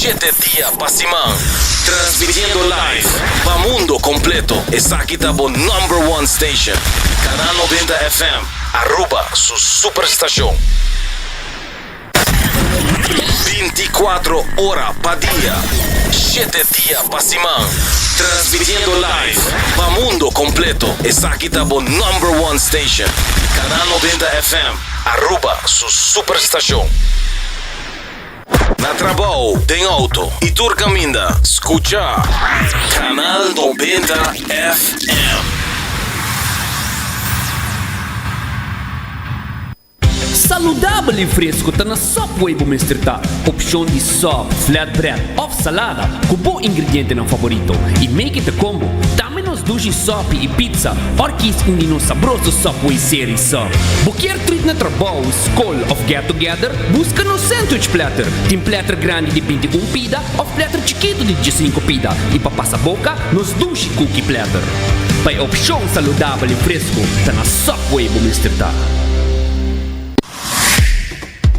Shete dia pa siman. Transmitiendo live pa mundo completo. Esaki ta bo number one station. Canal 90 FM, Aruba su superstacion. Binticuatro ora pa dia, shete dia pa siman. Transmitiendo live pa mundo completo. Esaki ta bo number one station. Canal 90 FM, Aruba su superstacion. Na trabou, den auto y tur caminda, scucha Canal 90 FM. Saludabel y fresco ta na Subway bo mester ta. Opcion di sub, flatbread of salada cu bo ingredientenan favorito y make it a combo. Tambe nos dushi sopi y pizza or kies un di nos sabroso Subway Series Sub. Bo kier treat na trabou, scol of get together? Busca nos sandwich platter. Tin platter grandi di 21 pida of platter chikito di 15 pida y pa pasa boca nos dushi cookie platter. Pa e opcion saludabel y fresco ta na Subway bo mester ta.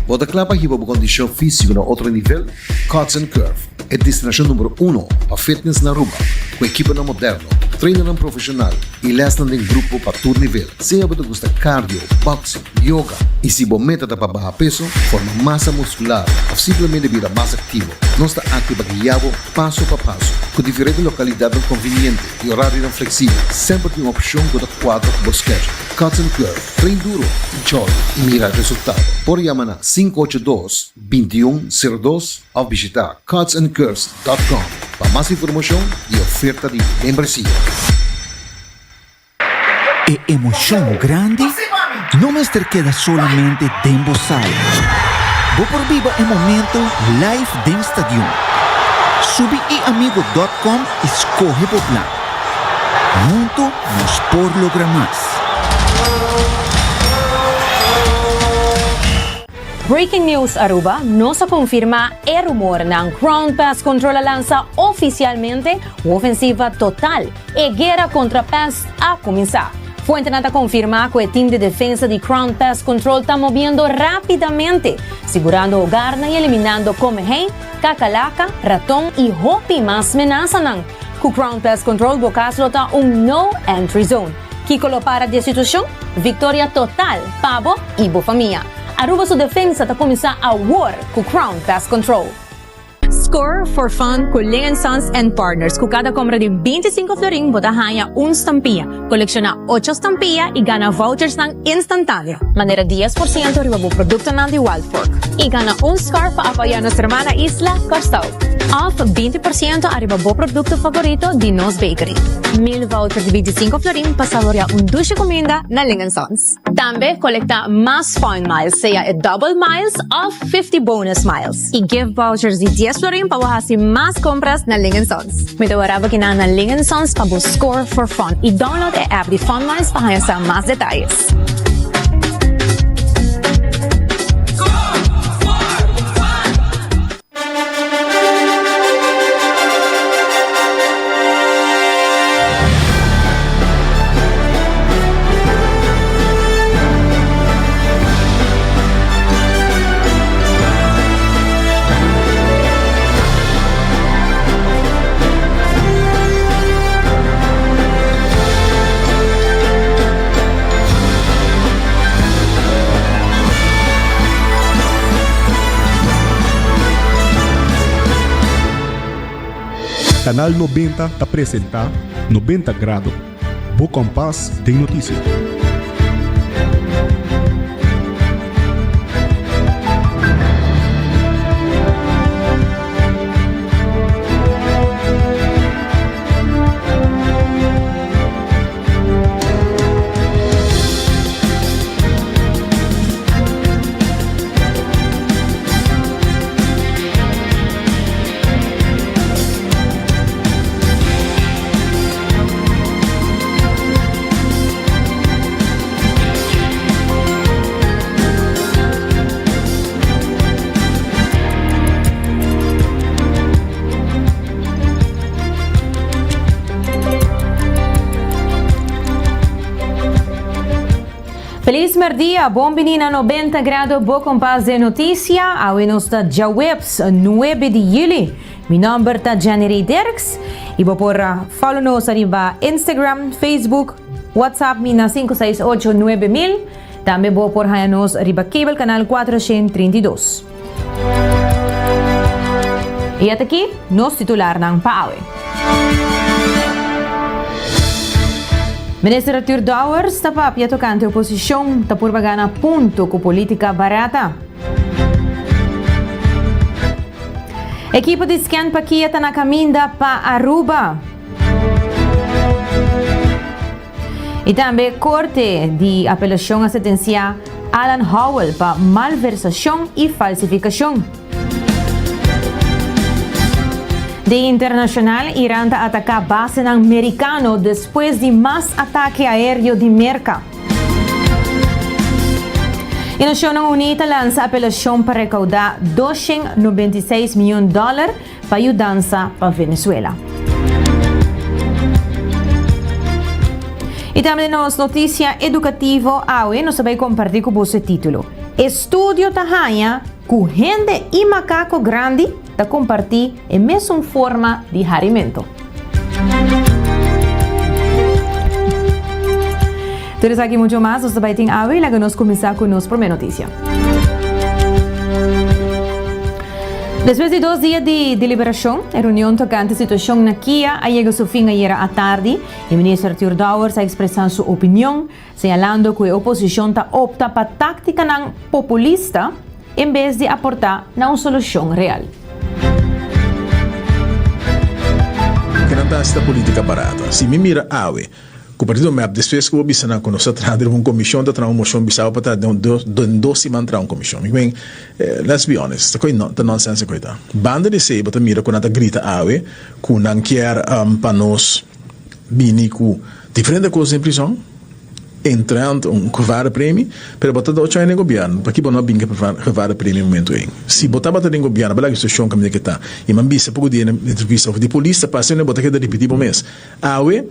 Bo ta kla pa hiba bo kondishon físiko na otro nivel? Cuts and Curve, e destinashon numero uno pa fitness na Aruba, ku ekiponan moderno, trainernan profeshonal i lèsnan den grupo pa tur nivel. Sea bo ta gusta cardio, boxing, yoga i si bo meta ta pa baha peso, forma masa muskular òf simplemente bira mas aktivo, nos ta aki pa guia bo paso pa paso. Ku diferente lokalidatnan konviniente i orarionan fleksibel, semper tin un opshon ku ta kuadra ku bo schedule. Cuts and Curve. Train duro, enjoy y mira resultado. Por yama na 582 21 02 of bishita cutsandcurves.com pa mas informacion di oferta di membresia. E emocion grandi no mester keda solamente den bo sala. Bo por biba e momento live den stadion. Subi iamigo dot com y scoge bo plan. Hunto nos por logra mas. Breaking News Aruba, Nos a confirma e rumornan Crown Pest Control a lansa oficialmente un ofensiva total. E guera contra pest a cuminsa. Fuentenan ta confirma cu e team di defensa di Crown Pest Control ta moviendo rapidamente, sigurando hogarnan y eliminando comehei, cacalaca, raton y hopi mas menasanan. Cu Crown Pest Control bo cas lo ta un no entry zone. Kico lo para di e situacion? Victoria total pa bo y bo famia. Aruba su defensa ta cuminsa awor cu Crown Pest Control. Score for fun cu Ling and Sons and Partners. Cu cada compra di 25 florin bo ta haya un stampia. Colecciona ocho stampia y gana vouchersnan instantaneo. Manera 10% riba bo productonan di Wild Fork. Y gana un scarf pa apoya nos hermana isla, Kòrsou. Of 20% ariba bo producto favorito di nos bakery. Mil voucher di 25 florin pa saborea un dushi cuminda na Ling and Sons. Tambe colecta mas Fun Miles, sea e double miles of 50 bonus miles. Y gift vouchers di 10 florin pa bo haci mas compras na Ling and Sons. Mi ta wara bo kinan na Ling and Sons pa bo score for fun. Y download e app di Fun Miles pa haña sa mas detayes. Canal 90 ta presenta 90 Grado, bo kompas den notisia. merdia, bon bini na 90 Grado bo kompas den noticia. Awe nos ta djaweps 9 di juli. Mi nomber ta Jenny Ray Dirks y bo por follow nos ariba Instagram, Facebook, WhatsApp mi na 568 9000. Tambe bo por haya nos riba cable canal 432. Y at aki nos titularnan pa awe. Minister Arthur Dowers ta papia tocante oposicion ta purba gana punto cu politica barata. Ekipo di scan pa Kia ta na caminda pa Aruba. Y tambe Corte di Apelacion a sentencia Alan Howell pa malversacion y falsificacion. Den internacional, Iran ta ataca basenan Mericano despues di mas atake aereo di Merca. E Nacionnan Uni ta lansa apelacion pa recauda 296 miyon dollar pa yudansa pa Venezuela. Y tambe den nos noticia educativo awe nos ta bay comparti cu boso e titulo, Estudio ta haña cu hende y macaco grandi ta comparti e mesun forma di harimento. Tur esaki y mucho mas nos ta bay tin awe y laga nos cuminsa cu nos prome noticia. Despues di dos dia di deliberacion, e reunion tocante situacion na Kia a yega su fin ayera atardi. E minister Arthur Dowers a expresa su opinion, señalando cu e oposicion ta opta pa tacticanan populista en bes di aporta na un solucion real. Loke nan ta haci ta politica barata. Si mi mira awe Ku partido mep despues ku bo bisa nan ku nos ta traha den un komishon ta traha un moshon bisa bo pa traha den den dos siman traha un komishon. Mi men let's be honest ta koi ta nonsense koi ta. Banda di esei bo ta mira ku nan ta grita awe ku nan kier pa nos bini ku diferente kos den prison entrant un gevarenpremie pero bo ta ocho aña den gobierno paki bo no a bin ku e gevarenpremie e momento ei. Si bo tabata den gobierno bo laga e situacion kaminda ke ta i mi a bisa poko dia den entrevista of di polis ta pasa bo ta keda ripiti bo mes. Awe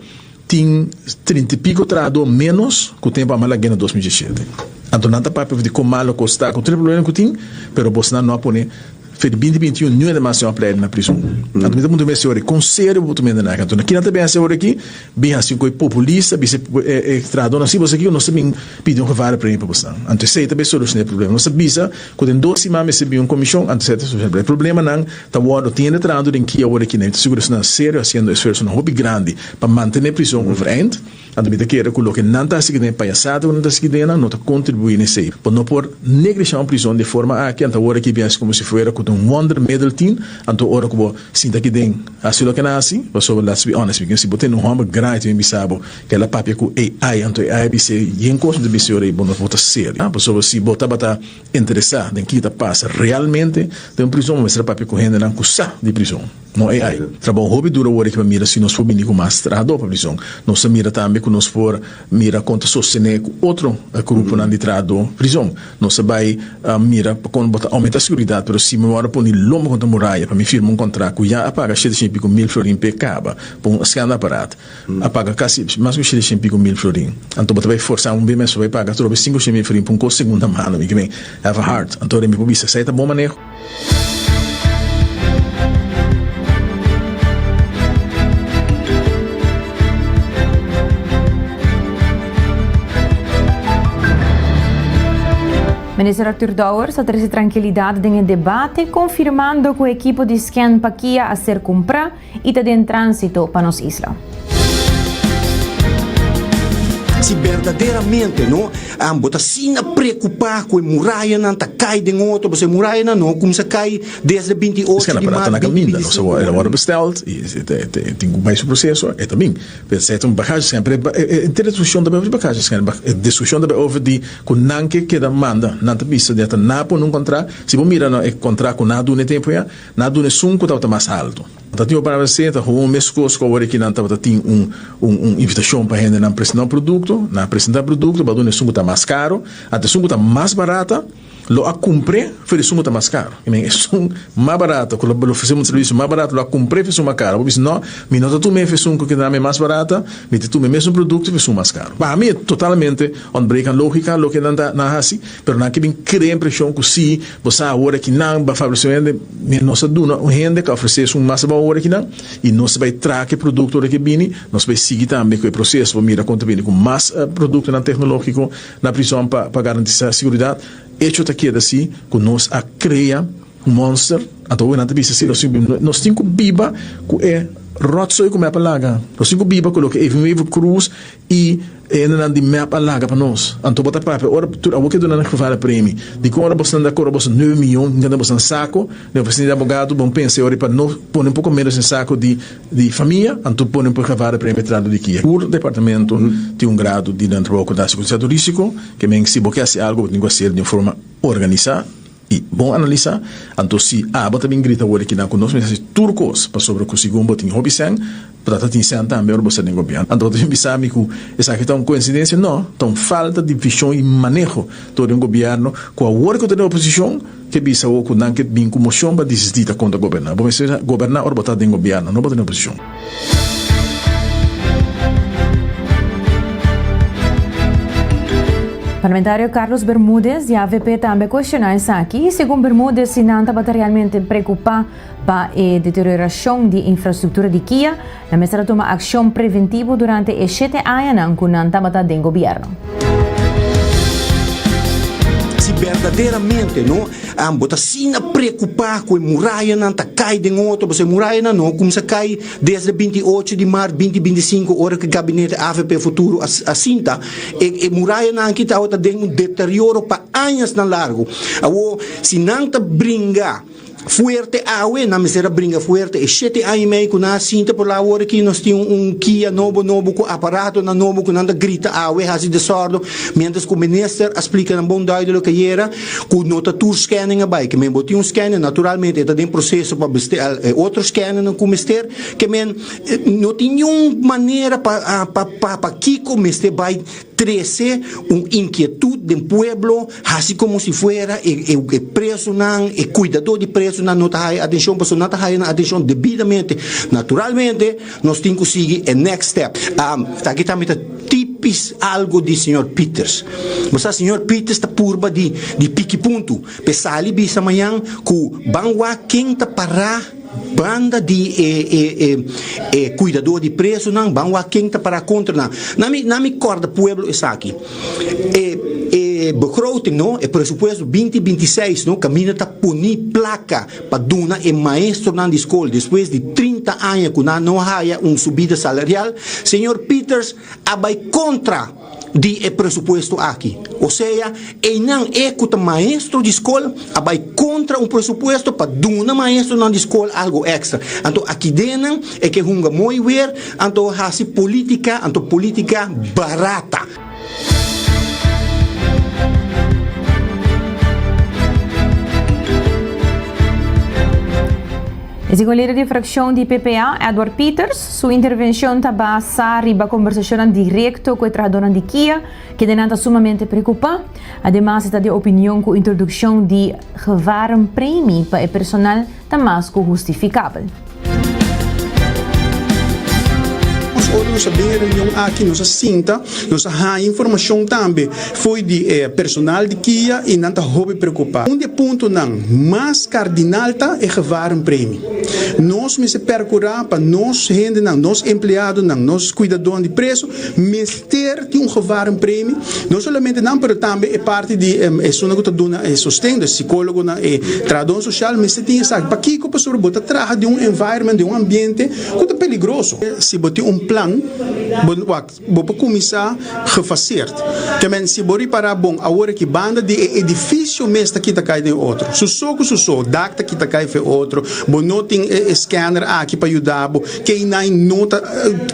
tin trinta i piko trahadó ménos ku tempu a Malagueña na 2017. Anto nan ta papia di kon malo kos ta ku tur e problema ku tin, pero bosnan no a pone fe di binti binti un niun hende mas den opleiding na prison. Anto mi ta puntra mi mes ora, kon serio bo por tuma hende nan aki? Anto na kinan ta bin hasi ora aki? Bin hasi un koi populista, bisa e trahadónan si boso aki nos ta bin pidi un gevarenpremie pa bosnan. Anto esei ta bin solushoná e problema. Nos ta bisa ku den dos siman mester bin un komishon, anto esei ta solushoná e problema. E problemanan Ta wordo tin hende trahando den kia awor aki. Mi ta sigur esnan serio haciendo esfuerzonan hopi grandi pa mantene prison overeind. Anto mi ta kere cu loke nan ta haci den e payasada cu nan ta haci den nan no ta contribui na esey. Bo no por neglisha un prison di e forma aki. Anto awor aki bin haci como si fuera cu ta un wondermiddel tin. Anto ora cu bo sinta aki den haci loke nan haci, pasobra let's be honest, si bo tene un homber grandi ta bin bisa bo cu el a papia cu AI, anto AI a bisa yen cos, mi ta bisa ora bo no ta serio. Pasobra si bo tabata. Interesá den ki ta pasa realmente den un prizon, bo mester a papia ku hendenan ku sa di prizon, no AI. Trabou hopi duro awor aki pa mira si nos por bini ku mas trahadó pa prizon. Nos ta mira tambe ku nos por mira kon ta sostené ku otro gruponan di trahadó prizon. Nos ta bai mira pa kon bo ta oumentá seguridat, pero si mi wòrdu poni lomba kontra muraya pa mi firma un kontrakt ku ya a paga shete shen i piko mil florin p'e kaba pa un scanaparaat, A paga kasi mas ku shete shen piko mil florin. Anto bo ta bai forsa un bes mes pa bai paga atrobe sinku shen mil florin pa un kos segunda mano. Mi ke men have a heart. Anto mi por bisa esei ta bon maneho. Minister Arthur Dowers a trece trankilidad den e debate, confirmando cu e ekipo di scan pa Kia a ser cumpra y ta den transito pa nos isla. Si berdaderamente no bo ta asina preocupa cu e murayanan ta cay den otro, pasobra e murayanan no cuminsa cay desde 28 di maart na caminda, nos 2025. el a worde besteld y e tin cu bay su proceso, e ta bin. Pero esey ta un bagagescan, pero e henter discusion ta bay over di bagagescan, e discusion ta bay over di cu nan ke keda manda, nan ta bisa di ata nan a pone un contract, si bo mira na e contract cu nan a duna e tempo ya, Nan a duna esun ku tabata mas altu. Ta tin un palabra asina, ta gewoon meskos ku awor aki nan tabata tin un un invitashon pa hendenan presentá un produkto. Nan a presentá e produkto, bo a duna esun ku ta mas karo, anto esun ku ta mas barata. Lo a kumpr'é for esun ku ta mas karu. I men esun mas barato ku lo ofresé un servisio mas barato lo a kumpr'é for esun mas karu. Bo bisa, No, mi no ta tuma e for esun ku keda mi mas barata, mi ta tuma e mesun produkto for esun mas karu. Pa mi e totalmente ontbreek aan logika loke nan ta nan hasi, pero nan ke bin krea impreshon ku si bo sa awor aki nan ba fabrisé un hende, mi nos a duna un hende ku a ofresé esun mas abou awor aki nan i nos ta bai traka e produkto ora ke bini, nos bai sigui tambe ku e proseso pa mira kon ta bini ku mas produktonan teknologiko. Na prizon pa pa garantisa seguridat, echo ta keda si ku nos a krea un monster, anto hopi nan ta bisa si nos tin ku biba ku e rotzooi ku mep a laga, nos tin ku biba ku loke Evelyn Wever Croes i e hendenan di mep a laga pa nos, anto bo ta papia ora tur awor ke duna nan gevare premi, dikon ora bosnan ta kobra boso nuebe miyon hinka den bosnan sako, den ofisina di abogado bon pensa e ora pa no pone un poko menos den sako di. Di famia, anto pone por gevare preme trado di kia. Tur departamento tin un grado di nan trabou ku ta hasi ku sierto risiko, ke men si bo ke hasi algo bo tin ku hasiel di un forma organisá i bon analisá. Anto si abo ta bin grita awor aki nan ku nos mester hasi tur kos pasobra ku segun bo tin hopi sèn, bo ta ta tin sèn tambe ora bo sta den gobièrnu. Anto bo ta bin bisa mi ku esaki ta un koinsidensia? No, ta un falta di vishon i maneho dor di un gobièrnu ku awor ku ta den oposishon, Ke bisa bo ku nan ke bin ku mocion pa disisti ta kontra goberna. Bo mester goberna ora bo ta den gobierno, no bo ta den oposicion. Parlamentario Carlos Bermudez di avp tambe a cuestiona esaki. Segun Bermudez, si nan tabata realmente preocupa pa e deterioracion di infrastructura di kia, nan mester a tuma accion preventivo durante e shete añanan cu nan tabata den gobierno. Si berdaderamente no bo ta asina preokupá ku e murayanan ta kai den otro, pasobra e murayanan no kumsa kai desde 28 di mart 2025 ora ku e gabinete avp Futuro a sinta, e murayanan aki tabata den un deterioro pa añasnan largu. Awor si nan ta bringa Fuerte awe, nan mester a bringa fuerte e shete aña i mei ku nan a sinta por la awor aki nos tin un kia nobo nobo ku aparatonan nobo ku nan ta grita awe hasi desordo mientras ku minister a splika nan bon duidelijk ayera ku no ta tur scanning a bai ke men bo tin un scanning naturalmente e ta den proseso pa bestel e otro scanning ku mester ke men no tin niun manera pa pa pa kiko mester bai Trece un inquietud den pueblo, haci como si fuera e e presonan, e cuidador di presonan no ta haya atencion, pasobra nan ta haya nan atencion debidamente. Naturalmente, nos tin cu sigui e next step. Aki tambe ta tipis algo di señor Pieters. Bo sa, señor Pieters ta purba di di piki punto, p'e sali bisa mañan cu ban wak ken ta para. Banda di e e e e kuidadó di presonan, ban wak ken ta pará kontra nan. Na mi na mi kòrda pueblo esaki. E e begroting no, e presupuesto binti 26 no, kaminda ta poni plaka pa duna e maestronan di skol despues di 30 aña ku nan no haya un subida salarial, señor Pieters a bai kontra. di e presupuesto aki. Osea, einan e ku ta maestro di skol a bai kontra un presupuesto pa duna maestronan di skol algo èkstra. Anto akidenan e ke hunga mooi weer, anto hasi politika, anto politika barata. E segun lider di frakshon di PPA, Edward Pieters, su intervenshon ta basa riba kombersashonnan direkto ku e trahadónan di kia, kendenan ta sumamente preokupá. Ademas e ta di opinion ku introdukshon di gevarenpremie pa e personal ta mas ku hustifikabel. Nos ora nos a bin e reunion aki nos a sinta, nos a haña informashon tambe fo'i di e personal di kia i nan ta hopi preokupá. Un di e puntonan mas kardinal ta e gevarenpremie. Nos mester perkurá pa nos hendenan, nos empleadonan, nos kuidadónan di preso mester tin un gevarenpremie, no solamente nan pero tambe e parti di esunnan ku ta duna e sosten, e sikólogonan, e trahadónan sosial mester tin esaki. Pakiko? Pasobra bo ta traha den un environment, den un ambiente ku ta peligroso. Si bo tin un plan, bo wak. Bo por kuminsá gefaseerd. Ke men si bo ripará bon awor aki banda di e edifisio mes ta kita kai den otro. Su so ku su so, dak ta kita kai fe otro, bo no tin e scanner aki pa yuda bo, K-nine no ta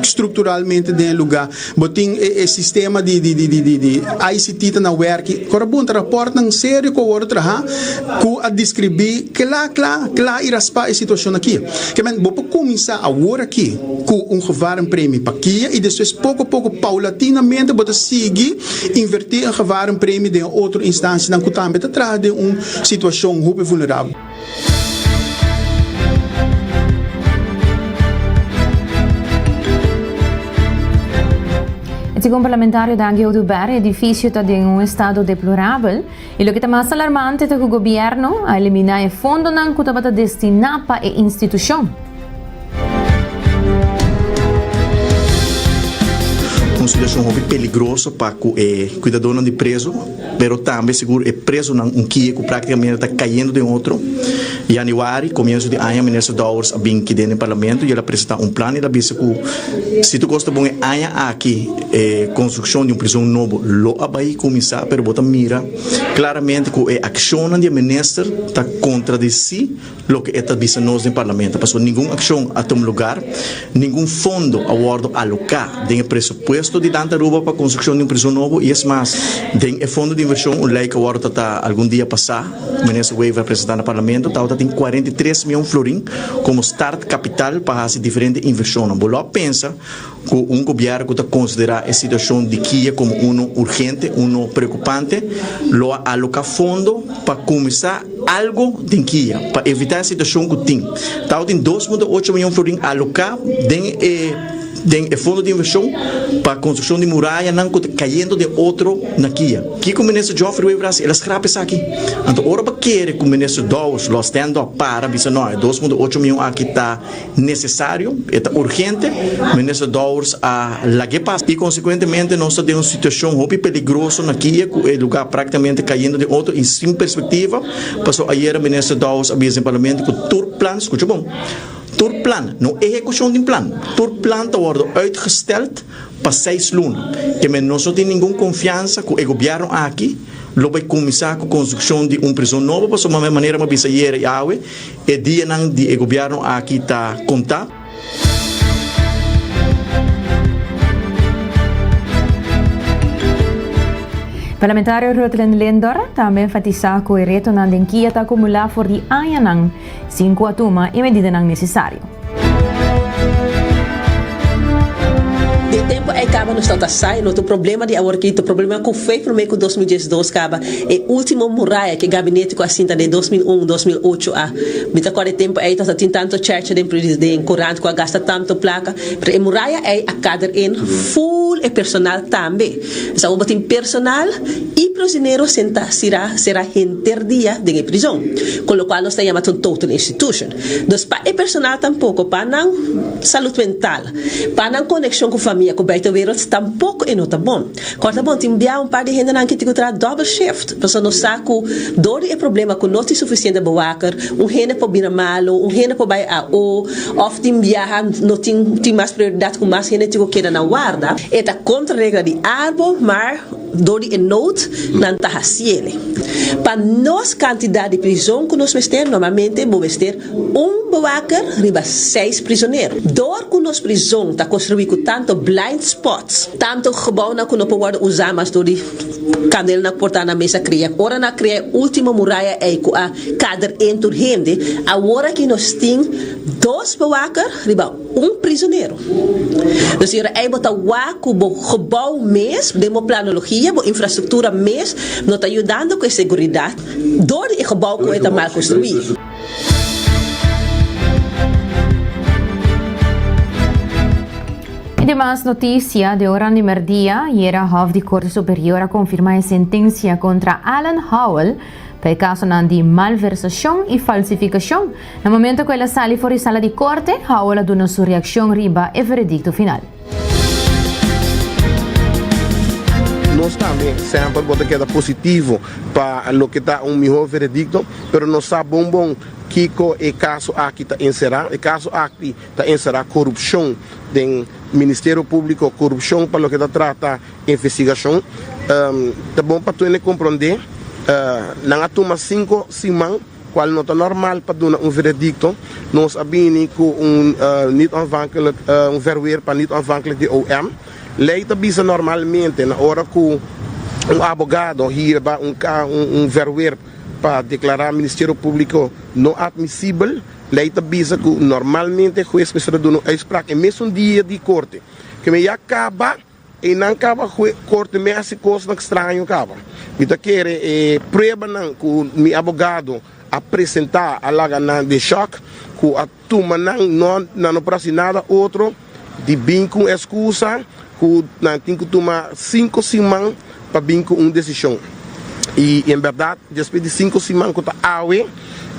strukturalmente den e lugá, bo tin e sistema di di di di di ICT ta na wèrki. Kora bon ta rapòrtnan serio ku a wòrdu trahá ku a deskribí kla kla kla i raspá e situashon aki. Ke men bo por kuminsá awor aki ku un gevarenpremie. gevarenpremie pa kia i despues poko poko paulatinamente bo ta sigui invertí een gevarenpremie den otro instansianan ku tambe ta traha den un situashon hopi vulnerabel. Segun parlamentario Dangui Oduber, e edifisio ta den un estado deplorabel i loke ta mas alarmante ta ku gobièrnu a eliminá e fondonan ku tabata destiná pa e institushon. Un situashon hopi peligroso pa ku e kuidadónan di prezu, pero tambe sigur e prezunan un kie ku práktikamente ta kayendo den otro. Yanüari, komienso di aña, Minister Dowers a bin kiden den Parlamento i el a presentá un plan i el a bisa ku si tur kos ta bon e aña aki e konstrukshon di un prizon nobo lo a bai kuminsá, pero bo ta mira klaramente ku e akshonnan di e minister ta kontradisí Loke e ta bisa nos den Parlamento, pasobra ningun accion a tuma lugar, ningun fondo a wordo aloca den e presupuesto di Dante Aruba pa construccion di un prison nobo y es mas, den e fondo di inversion, un ley cu a wordo trata algun dia pasa, Minister Wever a presenta na Parlamento, tabata tin 43 miyon florin como start capital pa haci diferente inversionnan. Bo lo a pensa Ku un gobièrnu ku ta konsiderá e situashon di kia komo unu urgente, unu preokupante, lo a aloká fondo pa kuminsá algu den kia pa evitá e situashon ku tin. Tabatin 2.8 mion florin aloká den e den e fondo di invershon pa konstrukshon di murayanan ku ta kayendo den otro na kia. Kiko Minister Geoffrey Wever a hasi? El a skrap esaki. Anto ora bo kere ku Minister Dowers lo a stand up para bisa no e 2.8 mion aki ta Necesario, e ta urgente, Minister Dowers a lag'e pasa y consecuentemente nos ta den un situacion hopi peligroso na Kia cu e lugar practicamente cayendo den otro y sin perspectiva, pasobra ayera Minister Dowers a bisa den Parlamento cu tur plan, scucha bon, tur plan, no ehecucion di un plan, tur plan ta wordo uitgesteld pa seis luna. Ke men nos no tin ningun confiansa cu e gobierno aki lo bay cuminsa cu construccion di un prison nobo pasobra manera mi a bisa ayera y awe, E dianan di e gobierno aki ta conta. Parlamentario Ruthlyn Lindor tambe enfatisa cu e retonan den kia ta acumula for di añanan sin cu a tuma e medidanan necesario. Di e tempo ei kaba nos tabata sa e no ta un problema di awor aki, ta un problema ku fei promé ku 2012 kaba. E ultimo muraya ku e gabinete ku a sinta den 2001, 2008 a mi ta kòrda e tempo ei tabata tin tanto chèrchè den den korant ku a gasta tanto plaka, pero e muraya ei a kader in ful e personal tambe. Pues awor bo tin personal i prisionero senta sira sera henter dia den e prizon, ku lokual nos ta yama ta un total institution. Dus pa e personal tampoko, pa nan salud mental, pa nan konekshon ku famia, ku buitenwereld tampoko e no ta bon. Kòrda bon, tin bia un par di hendenan ki tin ku traha dòbel shift, pasobra nos sa ku dor di e problema ku no tin sufisiente bewaker, un hende por bira malu, un hende por bai AO, òf tin biaha no tin tin mas prioridat ku mas hende tin ku keda na warda. E ta kontra regla di arbo, mar dor di e nood nan ta hasiele. Pa nos kantidat di prizon ku nos mester, normalmente bo mester un bewaker riba seis prizonero. Dor ku nos prizon ta konstruí ku tanto blind spots, tanto gebouwnan ku no por wòrdu usá mas dor di kandelnan ku por ta na mesa kria. Ora nan a kria e último muraya ei ku a kader en tur hende, awor aki nos tin dos bewaker riba un prizonero. Dus ora ei bo ta wak ku bo gebouw mes, den bo planologia, bo infrastruktura mes no ta yudando ku e seguridat dor di e gebouw ku e ta mal konstruí. I demas noticia, de oran di merdia, ayera Hof di Corte Superior a confirma e sentencia contra Alan Howell pa e casonan di malversacion y falsificacion. Na momento cu el a sali for di sala di corte, Howell a duna su reaccion riba e veredicto final. Nos tambe semper bo ta keda positivo pa loke ta un miho veredicto, pero nos sa bon bon kico e caso aki ta encera. E caso aki ta enserá korupshon den Ministerio Públiko, korupshon pa loke ta trata investigashon. Ta bon pa tur hende komprondé, nan a tuma sinku siman, kual no ta normal pa duna un veredikto. Nos a bini ku un niet aanvankelijk, un verweer pa niet aanvankelijk di OM. Lei ta bisa normalmente na ora ku un abogado hirba un verweer pa deklará Ministerio Públiko no atmisibel. Lei ta bisa ku normalmente hues mester a duna un uitspraak e mesun dia di korte. Ke men ya kaba, einan kaba korte me hasi kosnan straño kaba. Mi ta kere e pruebanan ku mi abogado a presenta a laga nan den shòk, ku a tuma nan no nan no por hasi nada otro di bin ku un eskusa ku nan tin ku tuma sinku siman pa bin ku un desishon. I en bèrdat despues di sinku siman ku ta awe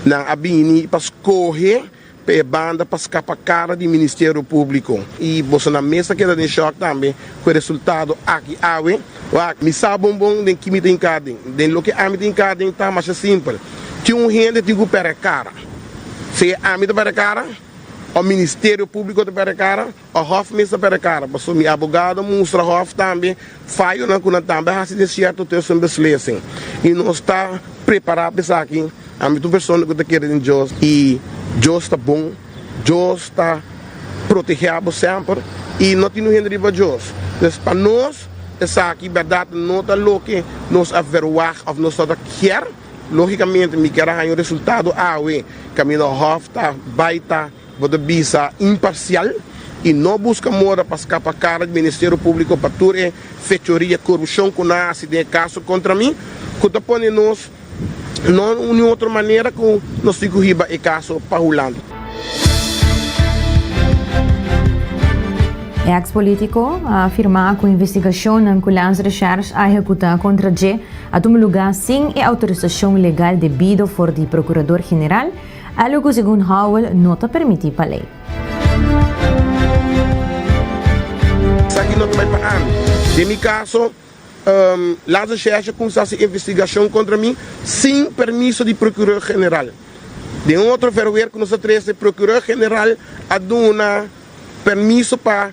nan a bini pa skohe pa e banda pa skapa kara di Ministerio Públiko. I bosonan mes a keda den shòk tambe ku e resultado aki awe. Wak, mi sa bon bon den ki mi ta hinká den. Den loke ami ta hinká den ta masha simpel. Tin un hende tin ku pèrdè kara. Sea ami ta pèrdè kara, òf Ministerio Públiko ta pèrdè kara, òf Hòf mes ta pèrdè kara. Pasobra mi abogado a mustra Hòf tambe fayonan ku nan tambe a hasi den sierto tussenbeslissing. I nos ta prepará pa esaki. Ami ta un persona ku ta kere den Dios i Dios ta bon, Dios ta protegé bo semper i no tin un hende riba Dios. Pues pa nos esaki bèrdat no ta loke nos a verwagt òf nos tabata kier. Lógikamente mi kier a haña un resultado awe kaminda Hof ta bai ta Bo ta bisa imparcial y no busca moda pa scapa cara di Ministerio Publico pa tur e fechoria, corupcion cu nan a haci den e caso contra mi, cu ta pone nos no un otro manera cu nos tin cu hiba e caso pa Hulanda. E ex politico a afirma cu investigacionnan cu Landsrecherche a ehecuta contra dje a tuma luga sin e autorisacion legal debido for di Procurador General, Algo ku segun Howell no ta permití pa lei. Esaki no ta bai pa ami. Den mi kaso, Landsrecherche a kuminsá hasi investigashon kontra mi sin permiso di Procureur General. Den un otro verweer ku nos a trese, Procureur General a duna permiso pa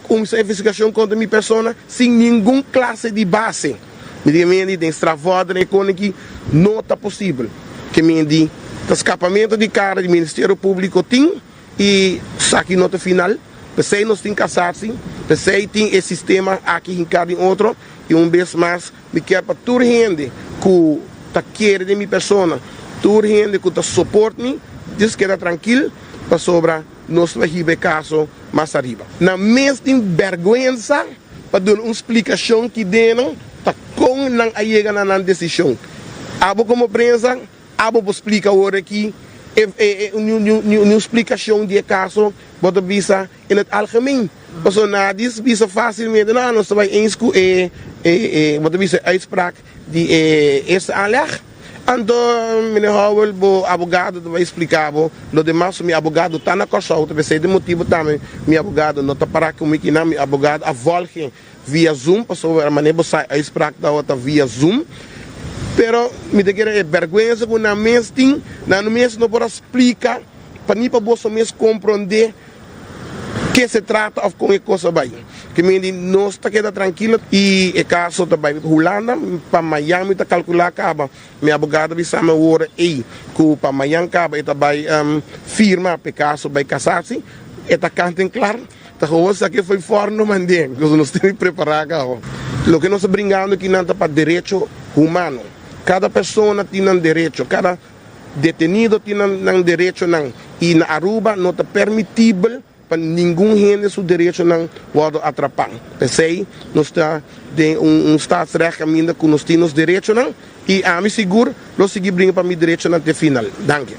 Kumsa investigashon kontra mi persona sin ningun klase di base. Mi di mindi den strafvordering e kone ki no ta posibel. Ke mindi ta skapamentu di kara di Ministerio Publiko tin i saki no ta final. P'esei nos tin kasatsi, p'esei tin e sistema aki hinká den otro i un bes mas mi kier pa tur hende ku ta kere den mi persona, tur hende ku ta soport mi, djis keda trankil pasobra nos lo hiba e kaso mas ariba. Nan mes tin bèrgwensa pa duna un splikashon ki den nan ta kon nan a yega na nan desishon. Abo komo prensa, abo por splika awor aki niun splikashon di e kaso bo ta bisa in het algemeen. Pasobra nadie bisa fásilmente, no, nos ta bai eens ku e bo ta bisa e uitspraak di e eerste aanleg. Anto meneer Howell bo abogado ta bai splica bo lo demas mi abogado ta na Corsou ta pesey de motibo tambe mi abogado no ta para cu mi kinan mi abogado a volge via zoom pasobra manera bo sa uitspraak tawata via zoom pero mi ta kere e berguensa cu nan mes tin nan mes no por a splica pa ni pa boso mes compronde ke se trata of kon e kos a bai. Ke men di nos ta keda trankilo i e kaso ta bai Hulanda pa mayan mi ta kalkulá kaba. Mi abogado a bisa mi awor ei ku pa mayan kaba e ta bai firma pa e kaso bai kasasi. E ta kant en klar. Ta gewoon sa ke foi fòrno mand'é. Nos nos tin di prepará kaba. Loke nos ta bringando akinan ta pa derecho humano. Kada persona tin nan derecho. Kada. Detenido tin nan nan derechonan y na Aruba no ta permitibel pa ningun hende su derechonan wordo atrapa. P'esey nos ta den un un staatsrecht caminda cu nos tin nos derechonan y ami sigur lo sigui bringa pa mi derechonan te final. Danki.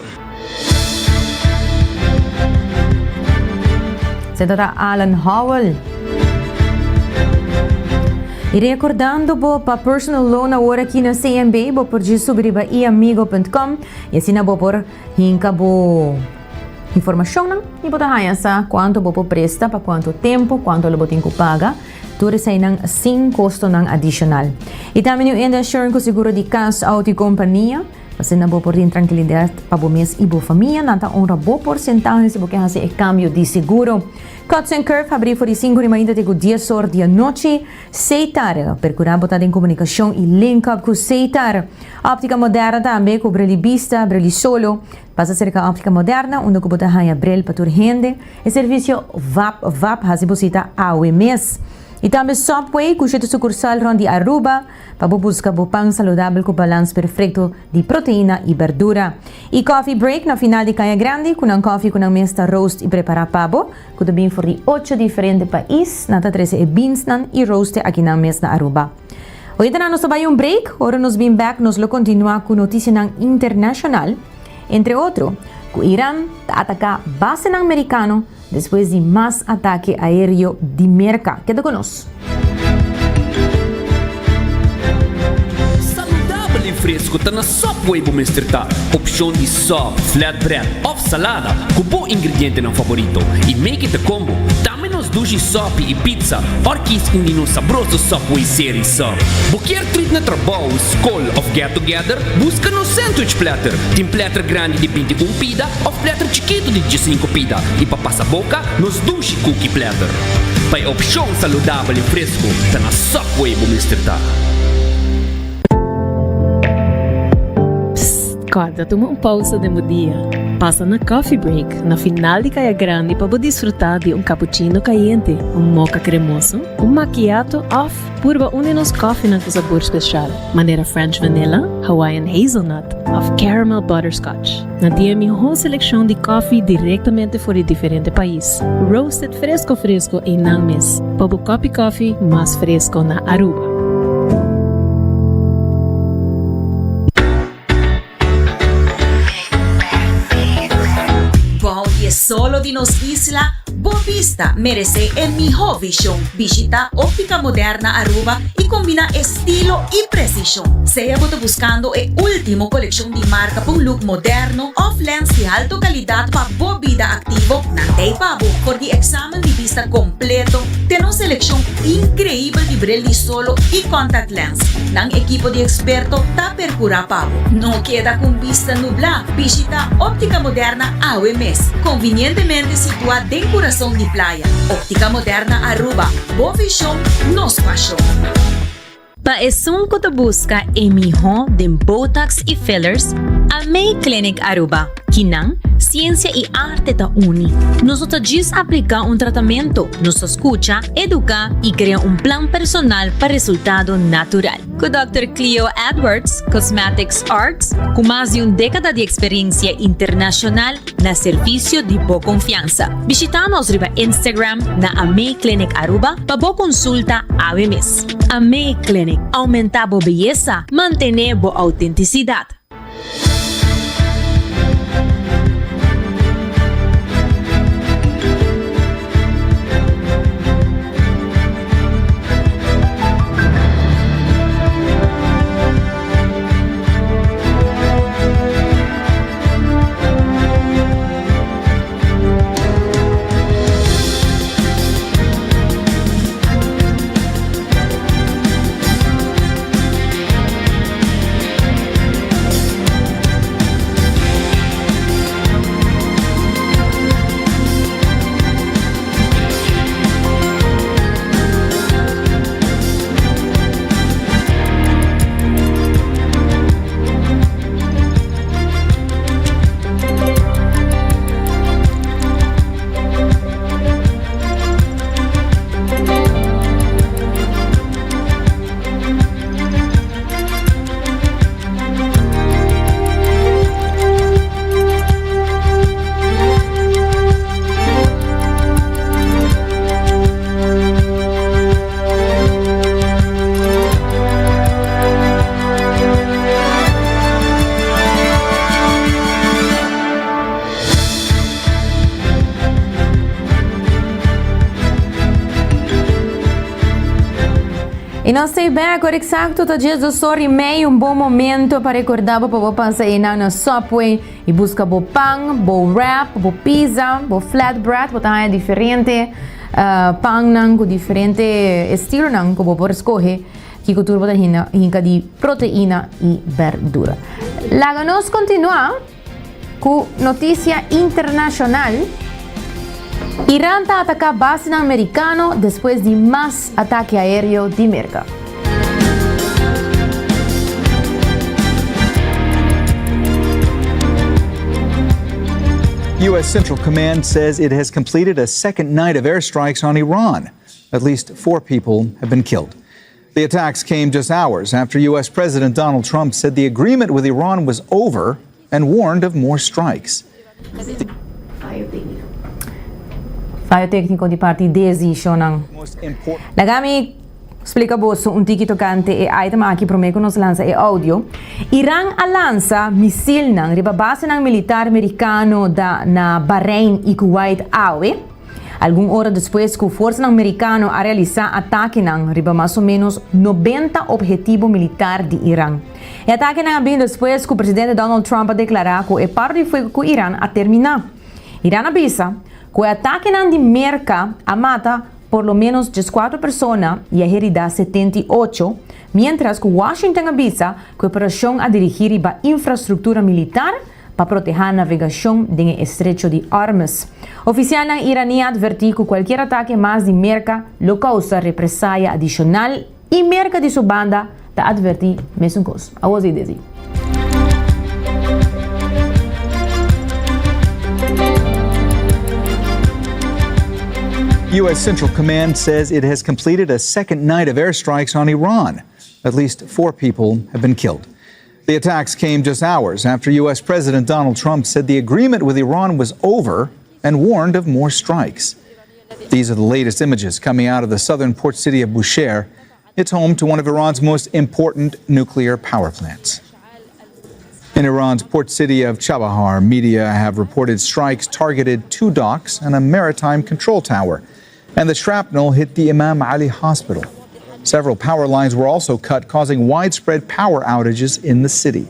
Senator Alan Howell. Y recordando bo pa personal loan awor aki na CMB bo por djis subi riba iamigo.com y asina bo por hinca bo informacionnan y bo ta haya sa cuanto bo por presta pa cuanto tempo, cuanto lo bo tin cu paga. Tur esainan sin costonan adicional. Y tambe New India Assurance cu seguro di cas, auto y compania. Asina bo por tin trankilidat pa bo mes i bo famia. Nan ta honra bo porsentahe si bo ke hasi e kambio di seguro. Cuts and Curve habrí for di sinku di mainta te ku dies or di anochi. Seitar, perkurá bo ta den komunikashon i link up ku Seitar. Optika Moderna tambe ku bril di bista, bril di solo. Pasa serka Optika Moderna unda ku bo ta haña bril pa tur hende. E servisio vap vap hasi bo sita awe mes. Y tambe Subway cu shete sucursal rond di Aruba pa bo busca bo pan saludabel cu balans perfecto di proteina y berdura. Y Coffee Break na final di Caña Grandi cu nan coffee cu nan mes ta roast y prepara pa bo cu ta bin for di ocho diferente pais. Nan ta trece e beansnan y roast aki nan mes na Aruba. Oyentenan nos ta bay un break, ora nos bin bek nos lo continua cu noticianan internacional, entre otro cu Iran ta ataca basenan Mericano despues di mas atake aereo di Merca. Keda cu nos. Saludabel y fresco ta na Subway bo mester ta. Opcion di sub, flatbread of salada cu bo ingredientenan favorito y make it a combo. Tambe nos dushi sopi y pizza or kies un di nos sabroso Subway Series sub. Bo kier treat na trabou, skol of get together? Busca nos sandwich platter. Tin platter grandi di 21 pida of platter chikito di 15 pida y pa pasa boca nos dushi cookie platter. Pa e opcion saludabel y fresco ta na Subway bo mester ta. Psst, corda tuma un pausa den bo dia. Pasa na Coffee Break na final di Caya Grandi pa bo disfruta di un cappuccino cayente, un mocha cremoso, un macchiato of purba un di nos koffienan cu sabor special, manera French Vanilla, Hawaiian Hazelnut of Caramel Butterscotch. Nan tin e miho seleccion di koffie directamente for di diferente pais, roasted fresco fresco einan mes, pa bo kopi koffie mas fresco na Aruba. Bou di e solo di nos isla, bo bista meresé e mihó vishon. Bishitá Óptica Moderna Aruba i kombiná estilo i presishon. Sea bo ta buskando e último kolekshon di marka pa un look moderno òf lens di alto kalidat pa bo bida aktivo, nan t'ei pa bo. For di eksamen di bista kompleto te nos selekshon inkreibel di bril di solo i contact lens, nan ekipo di eksperto ta percura pa bo. No keda cu un bista nubla, bishita Optica Moderna awe mes. Convinientemente situa den curason di playa. Optica Moderna Aruba, bo vision, nos pasion. Pa esun cu ta busca e miho den Botox y fillers, Amei Clinic Aruba. Kinan, ciencia y arte ta uni. Nos no ta djis aplica un tratamento, nos ta scucha, educa y crea un plan personal pa resultado natural. Ku Dòkter Cleo Edwards, Cosmetics Arts, ku mas di un dékada di eksperensia internashonal na servisio di bo konfiansa. Bishitá nos riba Instagram na Amei Clinic Aruba pa bo konsulta awe mes. Amei Clinic, oumentá bo beyesa, mantené bo outentisidat. Y nos ta bek ora exacto ta 12 or y mei, un bon momento pa recorda bo pa bo pasa einan na Subway y busca bo pan, bo wrap, bo pizza, bo flatbread, bo ta haya diferente uh, pannan cu diferente estilonan cu bo por escoge kico tur bo ta hina, hinca di proteína y berdura. Laga nos continua Ku notisia internashonal, Iran ta ataká basenan merikano despues di mas atake aéreo di Merka. U.S. Central Command says it has completed a second night of airstrikes on Iran. At least four people have been killed. The attacks came just hours after U.S. President Donald Trump said the agreement with Iran was over and warned of more strikes. Fayo tékniko di parti desishonnan. Laga mi splika boso un tiki tokante e item aki promé ku nos lansa e audio. Iran a lansa misilnan riba basenan militar merikano da na Bahrein i Kuwait awe. Algun ora despues ku forsanan merikano a realisá atakenan riba mas o ménos nobenta ophetibo militar di Iran. E atakenan a bin despues ku presidente Donald Trump a deklará ku e paro di fuego ku Iran a terminá. Iran a bisa ku e atakenan di Merka a mata por lo ménos dieskuater persona i a heridá 78, miéntras ku Washington a bisa ku e operashon a dirigí riba infrastruktura militar pa protehá navegashon den e estrecho di Hormuz. Ofisialnan iraní a atvertí ku kualkier atake mas di Merka lo kousa represaya adishonal i Merka di su banda ta atvertí mesun kos. Awor si desi. U.S. Central Command says it has completed a second night of airstrikes on Iran. At least four people have been killed. The attacks came just hours after U.S. President Donald Trump said the agreement with Iran was over and warned of more strikes. These are the latest images coming out of the southern port city of Bushehr. It's home to one of Iran's most important nuclear power plants. In Iran's port city of Chabahar, media have reported strikes targeted two docks and a maritime control tower. And the shrapnel hit the Imam Ali Hospital. Several power lines were also cut, causing widespread power outages in the city.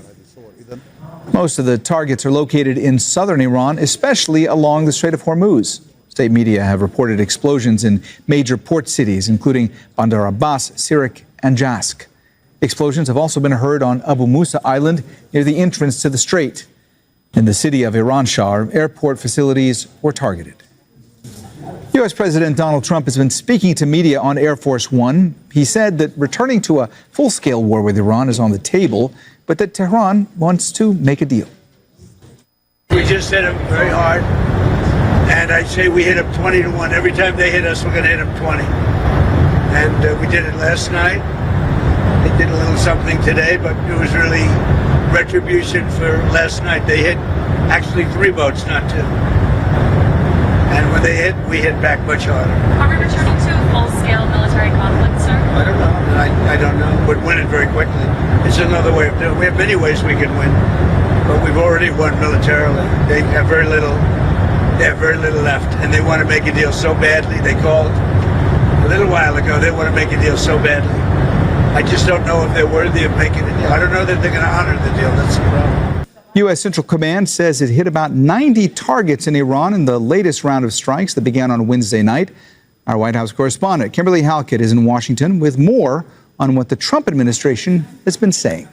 Most of the targets are located in southern Iran, especially along the Strait of Hormuz. State media have reported explosions in major port cities, including Bandar Abbas, Sirik, and Jask. Explosions have also been heard on Abu Musa Island near the entrance to the strait. In the city of Iranshahr, airport facilities were targeted. U.S. President Donald Trump has been speaking to media on Air Force One. He said that returning to a full scale war with Iran is on the table, but that Tehran wants to make a deal. We just hit them very hard. And I say we hit them 20 to 1. Every time they hit us, we're going to hit them 20. And uh, we did it last night. They did a little something today, but it was really retribution for last night. They hit actually three boats, not two. And when they hit, we hit back much harder. Are we returning to a full-scale military conflict, sir? I don't know. I, I don't know. But win it very quickly. It's another way of doing it. We have many ways we can win, but we've already won militarily. They have very little. They have very little left, and they want to make a deal so badly. They called a little while ago. They want to make a deal so badly. I just don't know if they're worthy of making a deal. I don't know that they're going to honor the deal. That's the problem. U.S. Central Command says it hit about 90 targets in Iran in the latest round of strikes that began on Wednesday night. Our White House correspondent, Kimberly Halkett, is in Washington with more on what the Trump administration has been saying.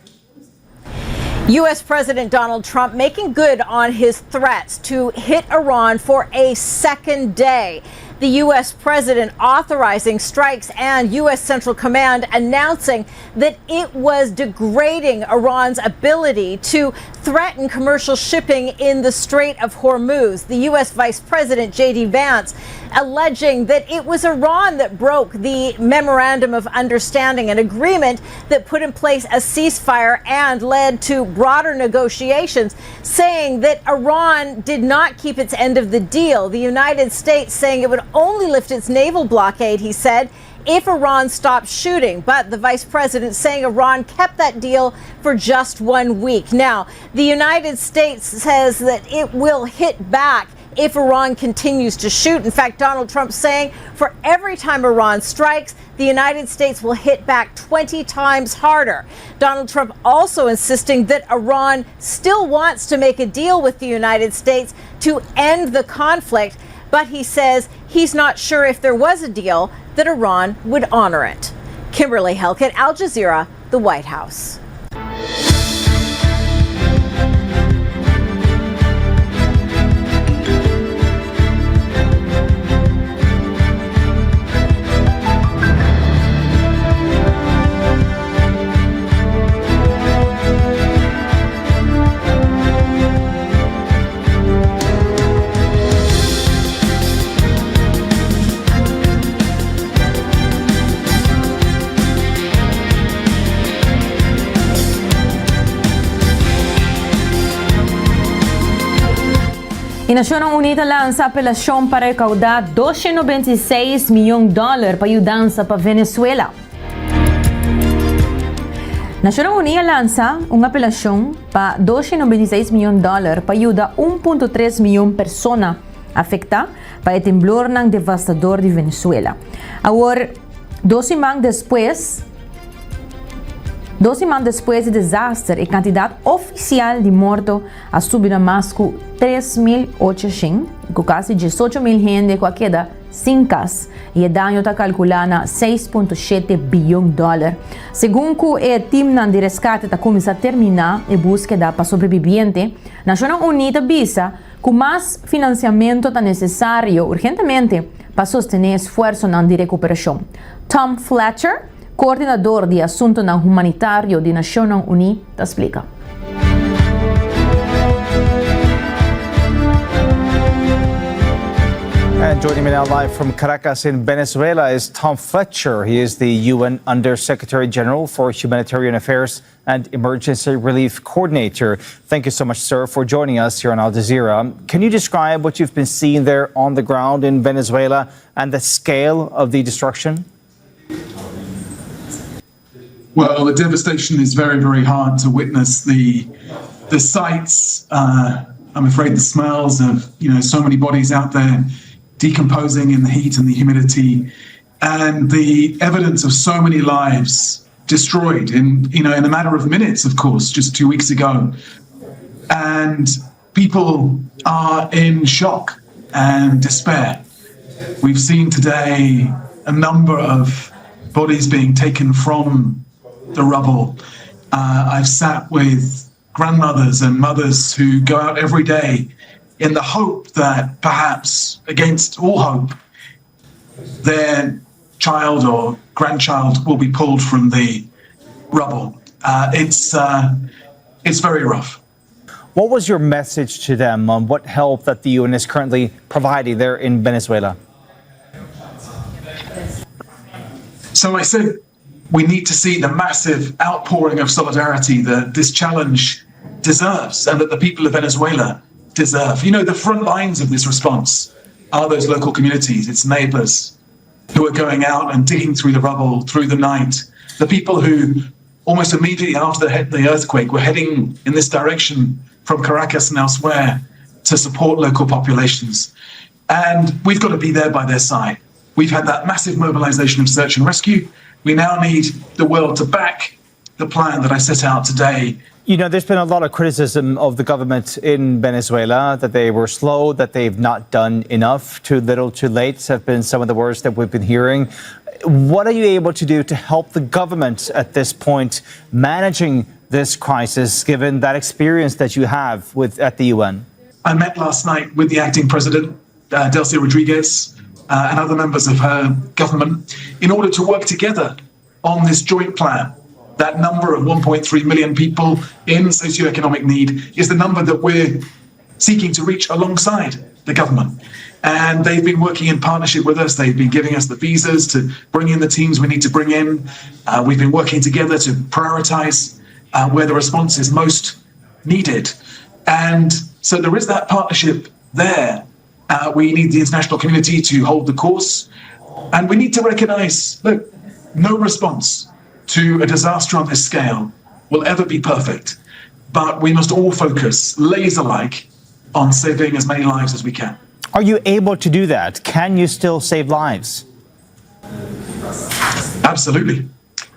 U.S. President Donald Trump making good on his threats to hit Iran for a second day the U.S. president authorizing strikes and U.S. Central Command announcing that it was degrading Iran's ability to threaten commercial shipping in the Strait of Hormuz. The U.S. Vice President J.D. Vance alleging that it was Iran that broke the memorandum of understanding, an agreement that put in place a ceasefire and led to broader negotiations, saying that Iran did not keep its end of the deal. The United States saying it would only lift its naval blockade, he said, if Iran stopped shooting. But the vice president saying Iran kept that deal for just one week. Now, the United States says that it will hit back if Iran continues to shoot. In fact, Donald Trump saying for every time Iran strikes, the United States will hit back 20 times harder. Donald Trump also insisting that Iran still wants to make a deal with the United States to end the conflict, but he says he's not sure if there was a deal that Iran would honor it. Kimberly Helkett, Al Jazeera, the White House. Nacionnan Uní ta lansa apelacion pa recauda 296 miyon dollar pa yudansa pa Venezuela. Nacionnan Uní a lansa un apelacion pa 296 miyon dollar pa yuda 1.3 miyon persona afecta pa e temblornan devastador di Venezuela. Awor, dos siman despues, dos siman despues di desaster, e cantidad oficial di morto a subi na mas ku 3,800, ku kasi 18,000 hende ku a keda sin kas, i e daño ta kalkulá na 6.7 biyon dòler. Segun ku e timnan di reskate ta kuminsá terminá e búskeda pa sobrebibiente, Nashonnan Uní ta bisa ku mas finansiamentu ta nesesario urgentemente pa sostené esfuersonan di rekuperashon. Tom Fletcher, Koordinador di Asuntonan Humanitario di Nashonnan Uní ta splika. And joining me now live from Caracas in Venezuela is Tom Fletcher. He is the UN Under Secretary General for Humanitarian Affairs and Emergency Relief Coordinator. Thank you so much, sir, for joining us here on Al Jazeera. Can you describe what you've been seeing there on the ground in Venezuela and the scale of the destruction? Well, the devastation is very, very hard to witness. The the sights, uh, I'm afraid the smells of you know so many bodies out there decomposing in the heat and the humidity, and the evidence of so many lives destroyed in you know in a matter of minutes, of course, just two weeks ago, and people are in shock and despair. We've seen today a number of bodies being taken from the rubble. Uh, I've sat with grandmothers and mothers who go out every day in the hope that perhaps, against all hope, their child or grandchild will be pulled from the rubble. Uh, it's, uh, it's very rough. What was your message to them on what help that the UN is currently providing there in Venezuela? So I said we need to see the massive outpouring of solidarity that this challenge deserves and that the people of Venezuela deserve. You know, the front lines of this response are those local communities, its neighbors who are going out and digging through the rubble through the night, the people who almost immediately after the, the earthquake were heading in this direction from Caracas and elsewhere to support local populations. And we've got to be there by their side. We've had that massive mobilization of search and rescue. We now need the world to back the plan that I set out today. You know, there's been a lot of criticism of the government in Venezuela that they were slow, that they've not done enough, too little, too late have been some of the words that we've been hearing. What are you able to do to help the government at this point managing this crisis, given that experience that you have with at the UN? I met last night with the acting president, uh, Delcy Rodriguez, uh, and other members of her government in order to work together on this joint plan. That number of 1.3 million people in socioeconomic need is the number that we're seeking to reach alongside the government. And they've been working in partnership with us. They've been giving us the visas to bring in the teams we need to bring in. Uh, we've been working together to prioritize uh, where the response is most needed. And so there is that partnership there. Uh, we need the international community to hold the course. And we need to recognize look, no response to a disaster on this scale will ever be perfect. But we must all focus laser like on saving as many lives as we can. Are you able to do that? Can you still save lives? Absolutely.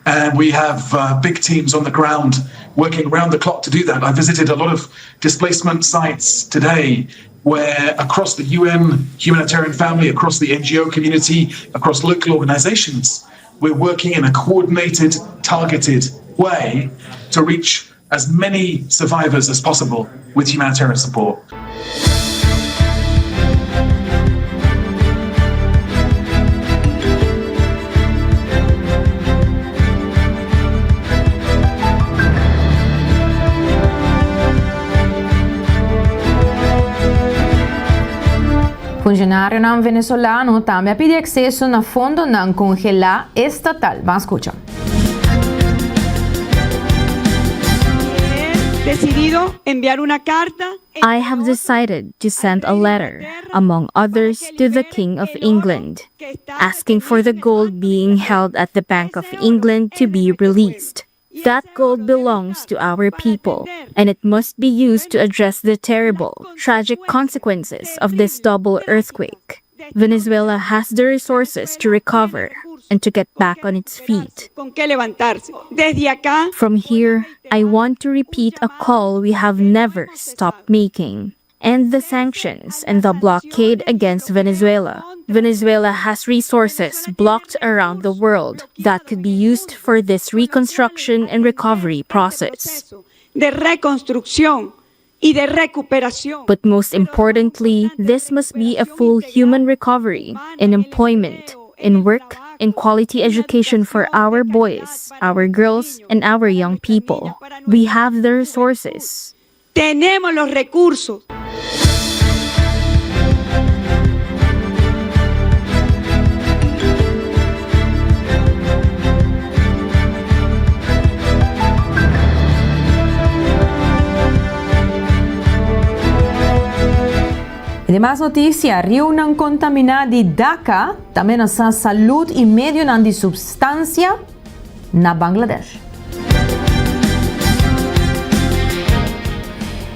And we have uh, big teams on the ground working round the clock to do that. I visited a lot of displacement sites today where across the UN humanitarian family, across the NGO community, across local organizations, we're working in a coordinated, targeted way to reach as many survivors as possible with humanitarian support. Funcionarionan venezolano tambe a pidi acceso na fondonan congela estatal. Ban scucha. Decidido enviar una carta I have decided to send a letter, among others, to the King of England, asking for the gold being held at the Bank of England to be released. That gold belongs to our people, and it must be used to address the terrible, tragic consequences of this double earthquake. Venezuela has the resources to recover and to get back on its feet. From here, I want to repeat a call we have never stopped making. End the sanctions and the blockade against Venezuela. Venezuela has resources blocked around the world that could be used for this reconstruction and recovery process. De reconstrucción y de recuperación. But most importantly, this must be a full human recovery in employment, in work, in quality education for our boys, our girls, and our young people. We have the resources. Tenemos los recursos. Y demas noticia, Riunan contamina di Dhaka ta menasa salud y medionan di substancia na Bangladesh.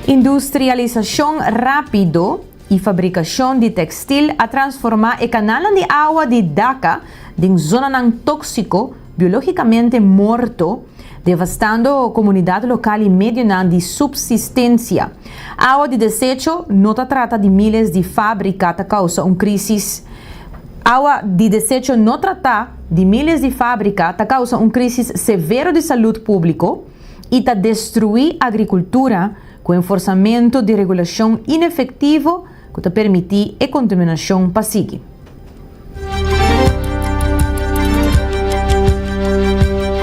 Industrialisacion rapido y fabricacion di textil a transforma e canalnan di awa di Dhaka den zonanan toxico biologicamente morto, devastando comunidad local y medionan di subsistencia. Awa di desecho no ta trata di miles di fabrica ta causa un crisis Awa di desecho no tratá di miles di fábrika ta kousa un krísis severo di salud públiko i ta destruí agrikultura ku enforsamentu di regulashon inefektivo ku ta permití e kontaminashon pa sigui.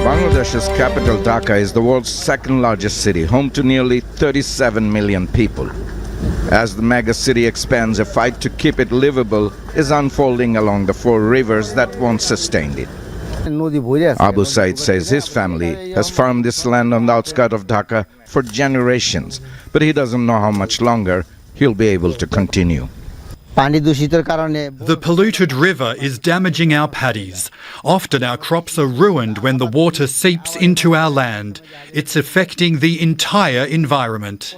Bangladesh's capital Dhaka is the world's second largest city, home to nearly 37 million people. As the mega city expands, a fight to keep it livable is unfolding along the four rivers that once sustained it. Abu Said says his family has farmed this land on the outskirts of Dhaka for generations, but he doesn't know how much longer he'll be able to continue. The polluted river is damaging our paddies. Often our crops are ruined when the water seeps into our land. It's affecting the entire environment.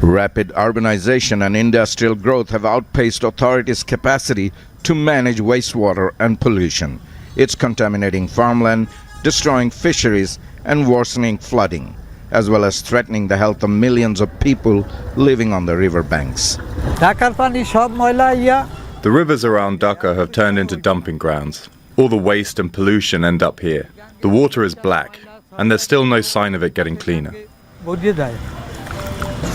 Rapid urbanization and industrial growth have outpaced authorities' capacity to manage wastewater and pollution. It's contaminating farmland, destroying fisheries, and worsening flooding, as well as threatening the health of millions of people living on the riverbanks. The rivers around Dhaka have turned into dumping grounds. All the waste and pollution end up here. The water is black, and there's still no sign of it getting cleaner.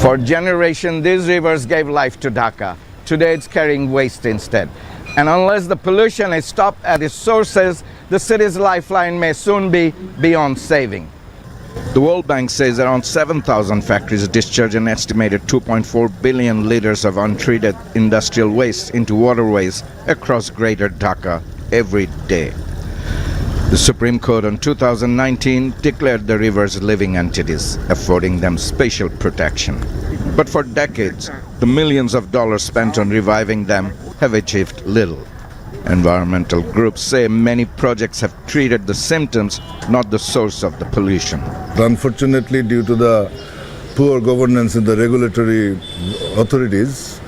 For generations, these rivers gave life to Dhaka. Today it's carrying waste instead. And unless the pollution is stopped at its sources, the city's lifeline may soon be beyond saving. The World Bank says around 7,000 factories discharge an estimated 2.4 billion liters of untreated industrial waste into waterways across greater Dhaka every day. The Supreme Court in 2019 declared the rivers living entities, affording them special protection. But for decades, the millions of dollars spent on reviving them have achieved little. Environmental groups say many projects have treated the symptoms, not the source of the pollution. Unfortunately, due to the poor governance in the regulatory authorities,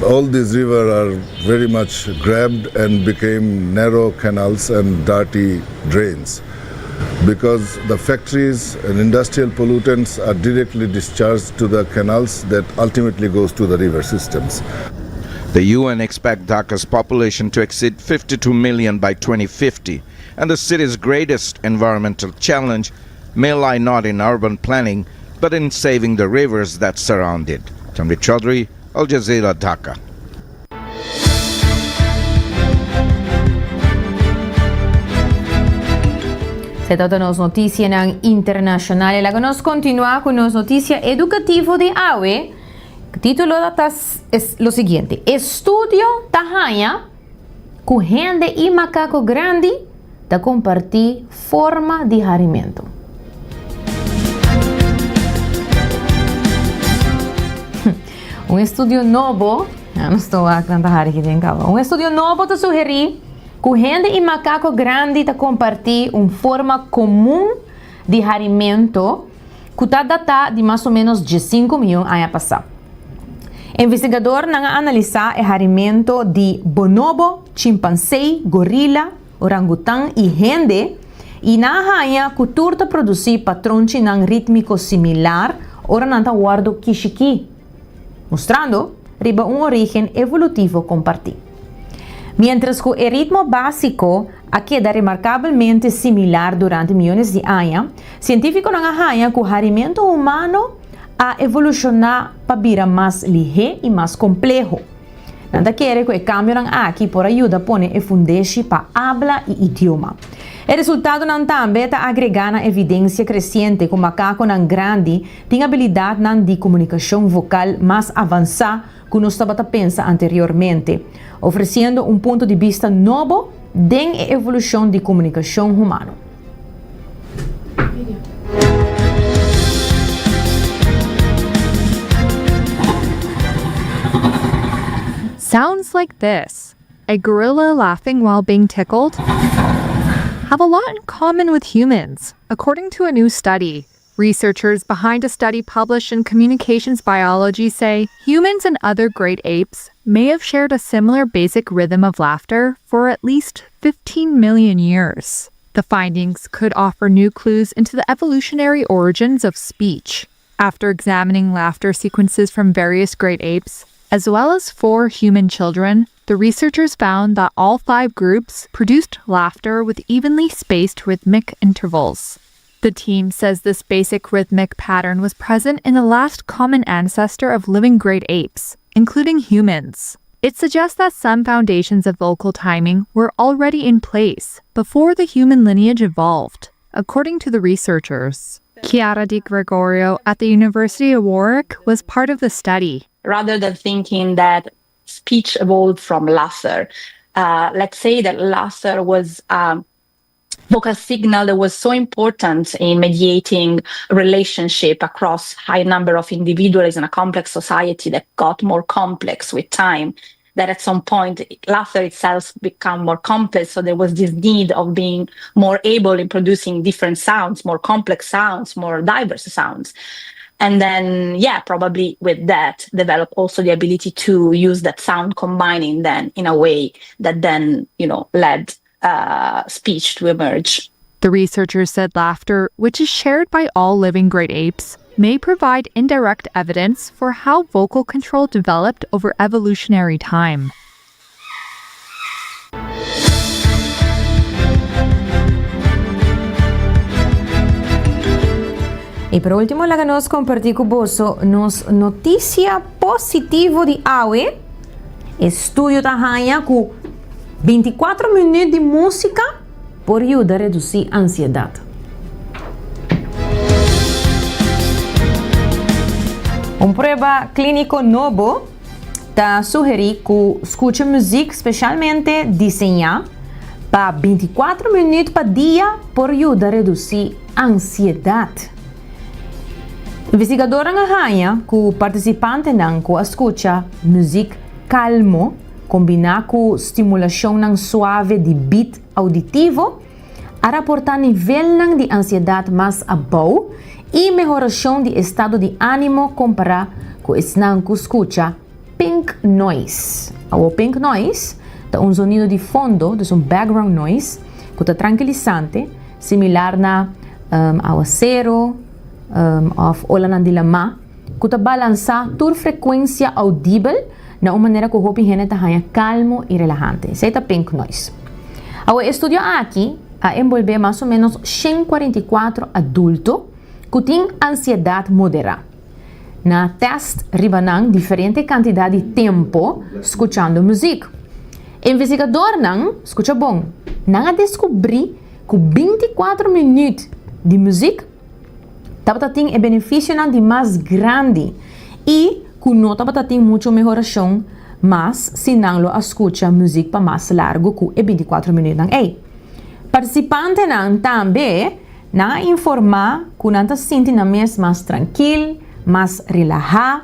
all these rivers are very much grabbed and became narrow canals and dirty drains because the factories and industrial pollutants are directly discharged to the canals that ultimately goes to the river systems. The UN expects Dhaka's population to exceed 52 million by 2050, and the city's greatest environmental challenge may lie not in urban planning, but in saving the rivers that surround it. Tanvir Chaudhry, Al Jazeera, Dhaka. Se trata nos noticianan internacional. Laga nos continua cu nos noticia educativo di awe. Título ta es lo siguiente. Estudio ta haña cu hende y macaco grandi ta comparti forma di harimento. Un estudio nobo, ya nos ta wak nan ta hari aki den caba. Un estudio nobo ta sugeri cu hende y macaco grandi ta comparti un forma comun di harimento cu ta data di mas o menos diescinco miyon aña pasa. Investigadornan a analisa e harimento di bonobo, chimpansé, gorila, orangutan y hende y nan a haña cu tur ta produci patronchinan ritmico similar ora nan ta wordo kishiki, mustrando riba un origen evolutivo comparti. Mientras cu e ritmo basico a keda remarcabelmente similar durante miyones di aña, cientificonan a haña cu harimento humano a evoluciona pa bira mas lihé y mas compleho. Nan ta kere ku e kambionan aki por a yuda pone e fundeshi pa abla i idioma. E resultadonan tambe ta agregá na evidensia kresiente ku makakonan grandi tin abilidatnan di komunikashon vokal mas avansá ku nos tabata pensa anteriormente, ofresiendo un punto di bista nobo den e evolushon di komunikashon humano. Sounds like this a gorilla laughing while being tickled have a lot in common with humans, according to a new study. Researchers behind a study published in Communications Biology say humans and other great apes may have shared a similar basic rhythm of laughter for at least 15 million years. The findings could offer new clues into the evolutionary origins of speech. After examining laughter sequences from various great apes, as well as four human children, the researchers found that all five groups produced laughter with evenly spaced rhythmic intervals. The team says this basic rhythmic pattern was present in the last common ancestor of living great apes, including humans. It suggests that some foundations of vocal timing were already in place before the human lineage evolved, according to the researchers. Chiara Di Gregorio at the University of Warwick was part of the study. Rather than thinking that speech evolved from laughter, uh, let's say that laughter was um, vocal signal that was so important in mediating relationship across high number of individuals in a complex society that got more complex with time that at some point laughter itself become more complex so there was this need of being more able in producing different sounds more complex sounds more diverse sounds and then yeah probably with that develop also the ability to use that sound combining then in a way that then you know led uh, speech to emerge. The researchers said laughter, which is shared by all living great apes, may provide indirect evidence for how vocal control developed over evolutionary time. I por último laga nos kompartí ku boso nos notisia positivo di awe. Estudio ta haña ku bintikuatro minüt di músika por yuda redusí ansiedat. Un prueba klíniko nobo ta sugerí ku skucha muzik spesialmente diseñá pa bintikuatro minüt pa dia por yuda redusí ansiedat. Investigadornan a haña ku partisipantenan ku a skucha muzik kalmo kombiná ku stimulashonnan suave di bit ouditivo a raportá nivelnan di ansiedat mas abou i mehorashon di estado di ánimo kompará ku esnan ku skucha pink noise. Awor pink noise ta un zonido di fondo, dus un background noise, ku ta trankilisante, similar na awasero òf olanan di lamá, ku ta balansá tur frekuensia oudibel na un manera ku hopi hende ta haña kalmo i relahante. Esei ta pink noise. Awor e estudio aki a enbolbé mas o ménos 144 adulto ku tin ansiedat moderá. Nan a tèst riba nan diferente kantidat di tempu skuchando muzik. Investigadornan, skucha bon, nan a deskubrí ku bintikuatro minüt di muzik tabata tin e benefisionan di mas grandi i ku no tabata tin muchu mehorashon mas si nan lo a skucha muzik pa mas largu ku e bintikuatro minütnan ei. Partisipantenan tambe nan a informá ku nan ta sinti nan mes mas trankil, mas relahá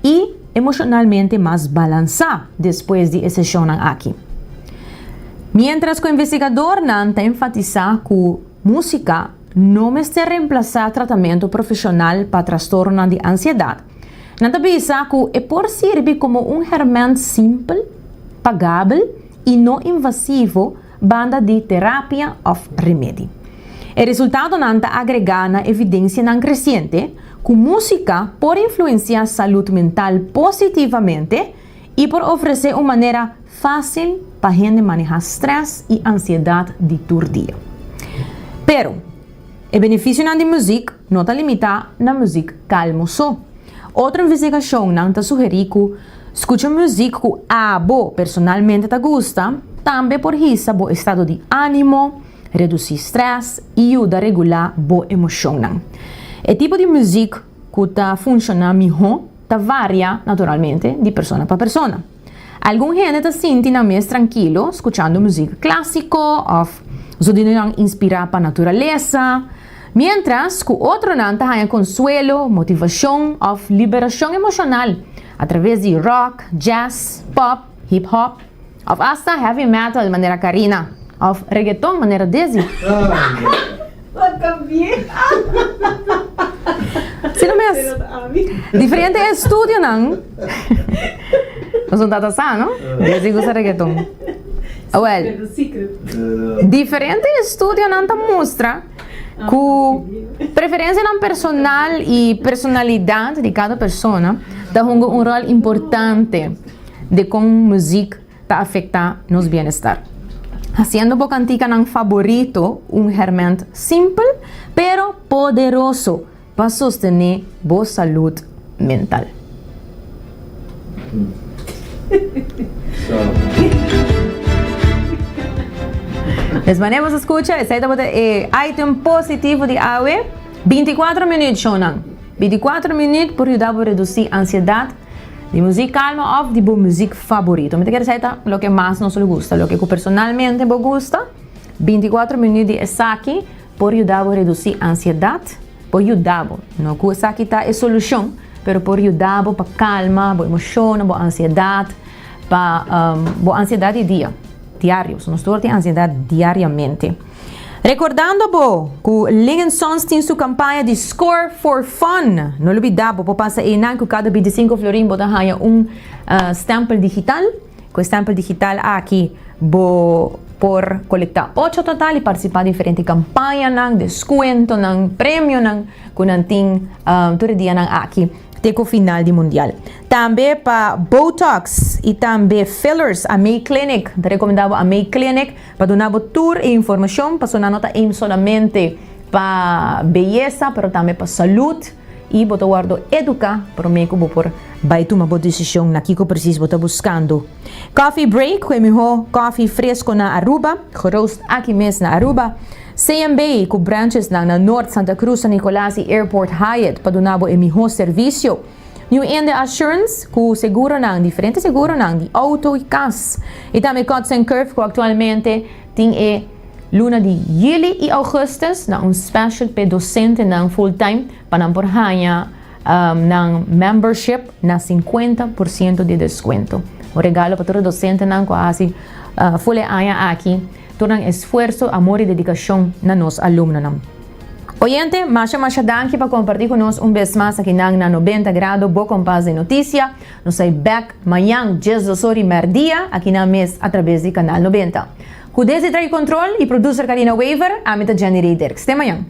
i. emoshonalmente mas balansá despues di e seshonnan aki. Miéntras ku investigadornan ta enfatisá ku músika no mester remplasá tratamentu profeshonal pa trastornonan di ansiedat, nan ta bisa ku e por sirbi komo un hèrmènt simpel, pagabel i no invasivo banda di terapia òf remedi. E resultadonan ta agregá na evidensianan kresiente ku músika por influensiá salud mental positivamente i por ofresé un manera fásil pa hende manehá strès i ansiedat di tur dia. Pero, e benefisionan di muzik no ta limitá na muzik kalmu so. Otro investigashonnan ta sugerí ku skucha muzik ku abo personalmente ta gusta tambe por hisa bo estado di ánimo, redusí strès i yuda regulá bo emoshonnan. E tipo di muzik ku ta funshoná mihó ta varia naturalmente di persona pa persona. Algun hende ta sinti nan mes trankilo skuchando muzik klásiko òf zonidonan inspirá pa naturalesa, miéntras ku otronan ta haña konsuelo, motivashon òf liberashon emoshonal atraves di rock, jazz, pop, hip hop òf asta heavy metal manera Karina òf reggaeton manera Dizzy. Asina mes, diferente estudionan, nos no tata sa no, Dizzy gusta reggaeton. Awel, diferente estudionan ta mustra ku preferensianan personal i personalidat di kada persona ta hunga un ròl importante den kon muzik ta afektá nos bienestar. Hasiendo bo kantikanan faborito un hèrmènt simpel pero poderoso pa sostené bo salud mental. Des manera bo sa skucha, esei tabata e item positivo di awe. Bintikuatro minüt, shownan. Bintikuatro minüt por yuda bo redusí ansiedat. Di muzik kalma òf di bo muzik faborito. Mi ta kere sa ta loke mas nos lo gusta, loke ku personalmente bo gusta. Bintikuatro minüt di esaki por yuda bo redusí ansiedat, por yuda bo, no ku esaki ta e solushon, pero por yuda bo pa kalma bo emoshonnan, bo ansiedat, pa bo ansiedat di dia, diario. Nos tur tin ansiedat diariamente. Recordando bo cu Ling Sons tin su campaña di Score for Fun. No lubida bo por pasa eynan cu cada 25 florin bo ta haya un stempel digital. Cu e stempel digital aki bo por colecta ocho total y participa diferente campañanan, descuentonan, premionan cu nan tin tur e dianan aki. Te ku final di mundial. Tambe pa Botox y tambe fillers a May Clinic. Ta recomenda bo a May Clinic pa duna bo tur e informacion pasobra nan no ta aim solamente pa beyesa pero tambe pa salud y bo ta wordo educa prome cu bo por bay tuma bo decision na kico precies bo ta buscando. Coffee Break cu e miho coffee fresco na Aruba, geroost aki mes na Aruba. CMB cu branchesnan na Noord, Santa Cruz, San Nicolas y Airport Hyatt pa duna bo e miho servicio. New India Assurance cu seguronan, diferente seguronan di auto y cas. Y tambe Cuts and Curve cu actualmente tin e luna di juli y augustus na un special p'e docentenan full time pa nan por haya nan membership na 50% di descuento. Un regalo pa tur e docentenan cu a haci full e aña aki. Tur nan esfuerso, amor y dedicacion na nos alumnonan. Oyente, masha masha danki pa comparti cu nos un bes mas akinan na 90 Grado, bo compas di noticia. Nos ta back mañan 12 or y merdia akinan mes a traves di Canal 90. Cu desde trai control y producer Karina Wever, ami ta Jenny Ray Dirks. Te mañan.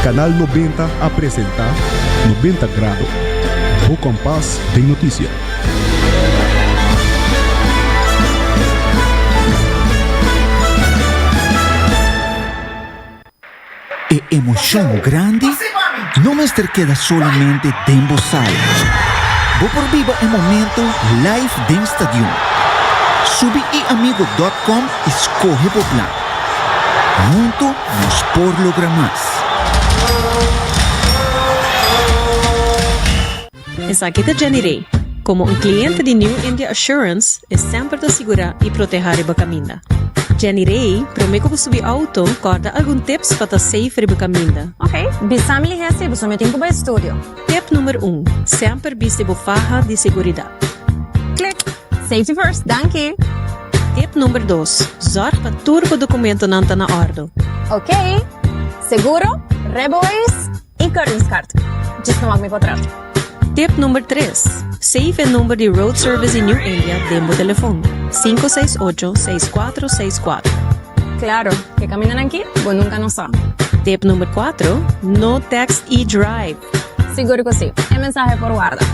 Canal 90 a presenta 90 Grado, bo kompas den notisia. E emocion grandi no mester keda solamente den bo sala. Bo por biba e momento live den stadion. Subi eamigo dòt kòm i skohe bo plan. Huntu nos por logra mas. Esaki ta Jenny Rey. Komo un kliente di New India Assurance, e semper ta sigurá i protehá riba kaminda. Jenny Rey, promé ku bo subi outo, kòrda algun tips pa ta safe riba kaminda. Ok, bisa mi lihé si boso mi tin ku bai studio. Tip number un, Semper bisti bo faha di seguridat. Klik! Safety first, danki! Tip number dos, Zorg pa tur bo dokumentonan ta na òrdu. Ok, seguro, rijbewijs i keuringskaart. Djis no wak mi potret. Tip number tres, Save e number di Road Service di New India den bo telefon, 568 6464. Claro, ke camindanan aki bo nunca no sa. Tip number cuatro, No text y drive. Sigur cu si, e mensahe por warda.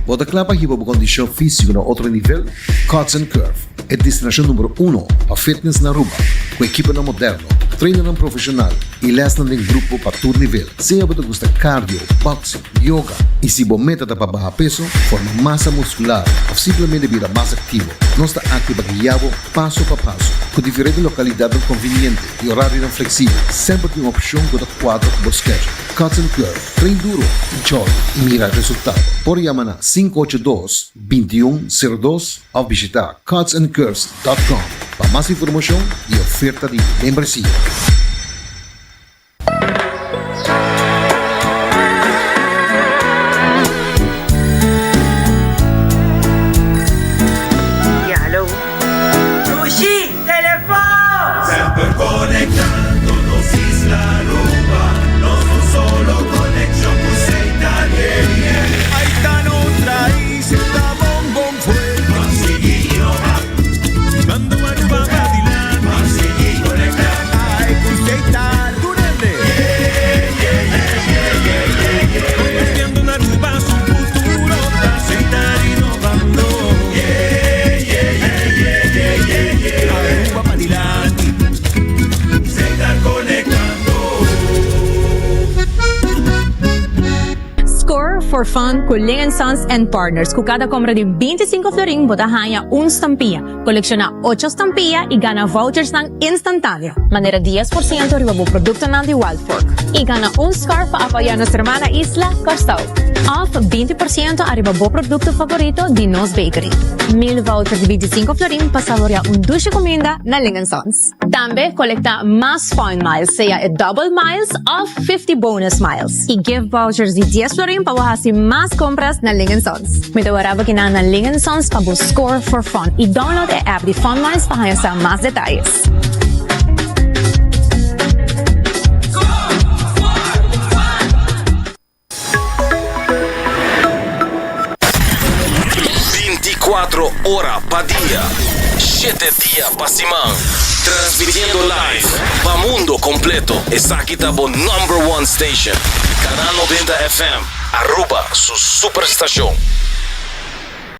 Bo ta kla pa hiba bo kondishon físiko na otro nivel? Cuts and Curve, e destinashon numero uno pa fitness na Aruba, ku ekiponan moderno, trainernan profeshonal i lèsnan den grupo pa tur nivel. Sea bo ta gusta cardio, boxing, yoga i si bo meta ta pa baha peso, forma masa muskular òf simplemente bira mas aktivo, nos ta aki pa guia bo paso pa paso. Ku diferente lokalidatnan konviniente i orarionan fleksibel, semper tin un opshon ku ta kuadra ku bo schedule. Cuts and Curve. Train duro, enjoy y mira resultado. Por yama na 582 2102 of bishita cutsandcurves dot com pa mas informacion y oferta di membresia. Dushi telefon! Semper conectando nos isla Aruba, nos un solo conexion cu Setar, yeah, yeah. Ahí ta nos raiz, ta bon bon fuerte. Pa sigui innova. Mando Aruba pa dilanti. Pa sigui conecta. Ay cu Setar, tur hende. Yeah, yeah, yeah, yeah, yeah, yeah, yeah. Convirtiendo na Aruba su futuro ta Setar innovando. Yeah, yeah, yeah, yeah, yeah, yeah, yeah. Aruba pa dilanti. Setar conectando. Score for fun cu Ling Sons and Partners. Cu cada compra di 25 florin bo ta haya un stampia. Colecciona 8 stampia y gana vouchersnan instantaneo. Manera 10% riba bo productonan di Wild Fork. Y gana un scarf pa apoya nos hermana isla, Kòrsou. Of 20% ariba bo producto favorito di nos bakery. Mil vouchers di 25 florin pa saborea un dushi cuminda na Ling Sons. Tambe colecta mas Fun Miles, sea e double miles of 50 bonus miles. Y gift vouchers di 10 florin pa bo haci mas compras na Ling Sons. Mi ta wara bo kinan na Ling Sons pa bo score for fun. Y download e app di Fun Miles pa haña sa mas detayes. Binticuatro ora pa dia, shete dia pa siman. Transmitiendo live pa mundo completo. Esaki ta bo number one station. Canal 90 FM, Aruba su superstacion.